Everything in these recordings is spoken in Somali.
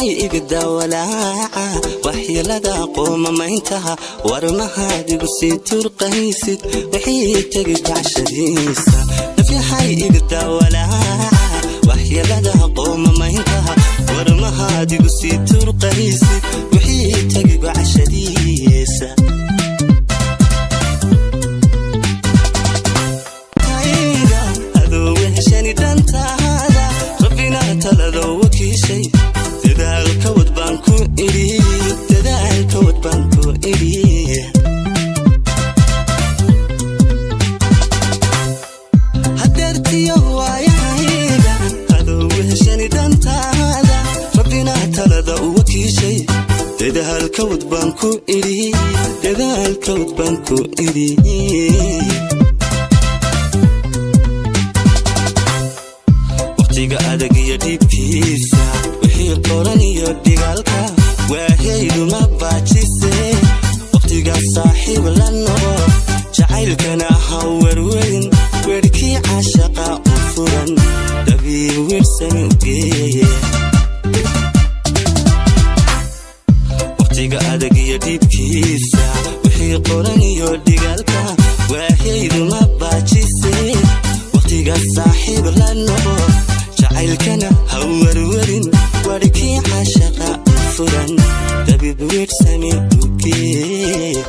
Nafyahay iga walaaca, waxyeelada qoomamayntaha, warmahaad igu sii turqaysid wixii tegi gacshadiisa. Nafyahay iga walaaca, waxyeelada qoomamayntaha, warmahaad igu sii turqaysid wixii tegi gacshadiisa. Adoo weheshani dantaada, rabbina talada wakiishay, dadaalka wad baan ku idhi, dadaalka wad baan ku idhi. Hadeertiyo waayahayga, adoo weheshani dantaada, rabbina talada u wakiishay, dadaalka wad baan ku idhi, dadaalka wad baan ku idhi. Waqtiga adag iyo dhiibkiisa, wixii qoran iyo dhigaalka, waahayduma baajise. Waqtiga saaxiib la noqo, jacaylkana ha werwerin, werkii caashaqa u furan, dabiib wirsani u geeye. Waqtiga adag iyo dhiibkiisa, wixii qoran iyo dhigaalka, waahayduma baajise. Waqtiga saaxiib la noqo, jacaylkana ha werwerin, warkii caashaqa u furan, dabiib wirsani u geeye.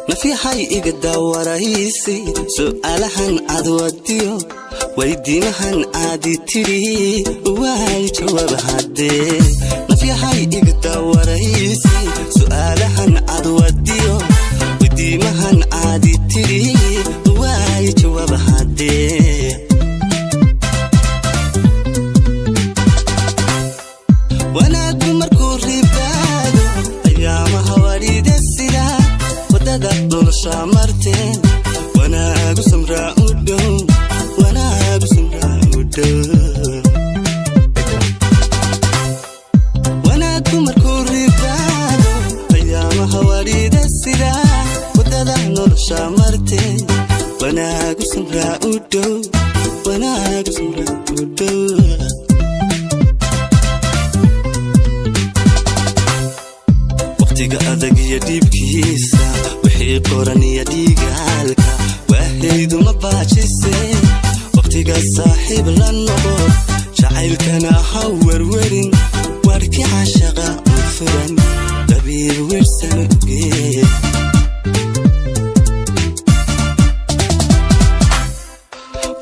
Nafyahay iga dawaraysi, su'aalahan aad wadiyo, weydiimahan aadi tidhi, waay jawaab haddee. Nafyahay iga dawaraysi, su'aalahan aad wadiyo, weydiimahan aadi tidhi, waay jawaab haddee. Wanaagu markuu ribaado, ayaamaha wadhiida sida wadada nolosha marteen, wanaagu samraa u dhow, wanaagu samraa u dhow. Wanaagu markuu ribaado, ayaamaha wadhiida sida wadada nolosha marteen, wanaagu samraa u dhow, wanaagu samraa u dhow. Waqtiga adag iyo dhiibkiisa, wixii qoran iyo dhigaalka, waahayduma baajise. Waqtiga saaxiib la noqo, jacaylkana ha werwerin, warkii caashaqa u furan, dabiib wirsan u geeye.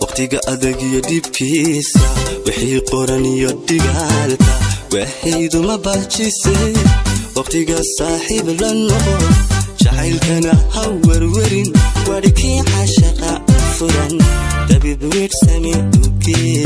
Waqtiga adag iyo dhiibkiisa, wixii qoran iyo dhigaalka, waahayduma baajise. Waqtiga saaxiib la noqo, jacaylkana ha werwerin, warkii caashaqa u furan, dabiib wirsani u geeye.